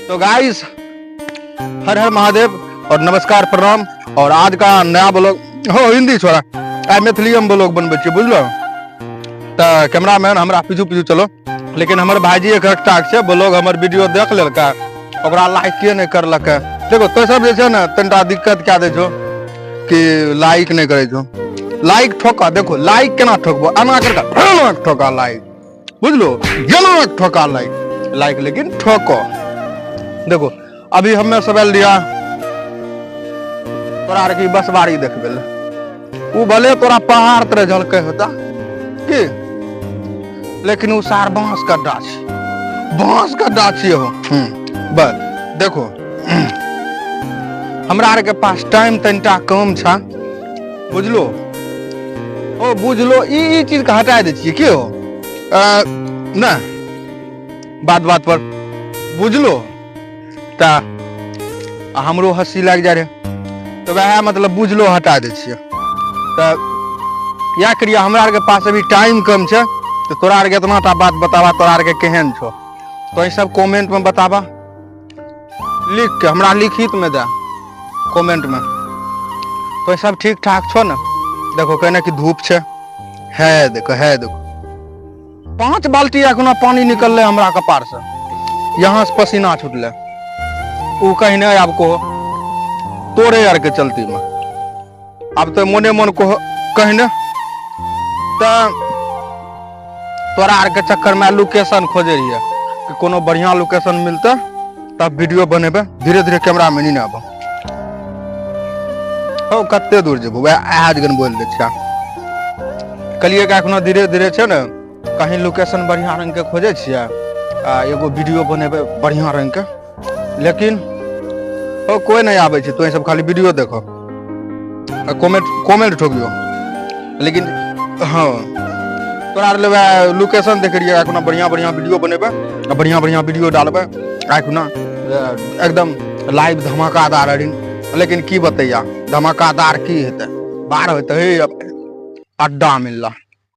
तो गाइस हर हर महादेव और नमस्कार प्रणाम। और आज का नया ब्लॉग हो हिंदी छोड़ा आइ मैथिली में ब्लॉग बनबै छियै, बुझलो? तऽ कैमरामैन हमरा पीछू पीछू चलो। लेकिन हमर भाईजी एक टाक छै, ब्लॉग हमर वीडियो देख लेलकै, ओकरा लाइके नहि करलकै। देखो तो सब जे छै ने तनिटा दिक्कत कए दै छौ कि लाइक नहि करै छौ। लाइक ठोका, देखो लाइक केना ठोकबो, एना करके एना ठोका लाइक, बुझलो? जेना ठोका लाइक, लाइक लेकिन ठोको। देखो अभी हमे सब आयल रहिया तोरा आर के बसबाड़ी देखबे ले, उ भले तोरा पहाड़ तरह झलकै होता की, लेकिन उ सार बांस का गाछ, बांस का गाछ हो। बस देखो हमरा आर के पास टाइम तनिटा कम छा, बुझलो? ओ बुझलो, ई ई चीज के हटा दै छियै की हो? ना बात बात पर बुझलो तऽ आ हमरो हँसी लागि जाइ रहै तऽ वएह मतलब बुझलो हटा दै छियै। तऽ इएह करियै, हमरा आरके पास अभी टाइम कम छै, तऽ तोरा आरके एतना टा बात बताबा तोरा आरके केहन छौ, तो सब कमेंट में बताबा लिख के, हमरा लिखित में दे कमेंट में। तो सब ठीक ठाक छौ ने? देखो कहने की धूप छै, है देखो, है देखो 5 बाल्टी एखनो पानी निकललै हमरा कपार से, यहाँ से पसीना छुटलै। उ कहीं नहीं आब को तोरे आर के चलती में, आब तो मोने मोन को कहीं ने तऽ तोरा आर के चक्कर में लोकेशन खोजे रहिए कि कोनो बढ़िया लोकेशन मिलते तब वीडियो बनेबे। धीरे धीरे कैमरा में नहीं आब हो, कते दूर जेबो वएह आज गन बोल दै छिया। कहलिए कि एखनो धीरे धीरे छै ने कहीं लोकेशन बढ़िया रंग के खोजे छियै आ एगो वीडियो बनेबै बढ़िया रंग के, लेकिन ओ कोई नहीं आबै छै, तों सब खाली वीडियो देखो आ कमेंट कमेंट ठोकियो। लेकिन हाँ तोरा आर लेबै लोकेशन देख रहियै, एखनो बढ़िया बढ़िया वीडियो बनेबै आ बढ़िया बढ़िया वीडियो डालबै, एखनो एकदम लाइव धमाकादार अरिन। लेकिन की बतैया धमाकादार की हेतै, बाहर होतै हे अड्डा मिलला।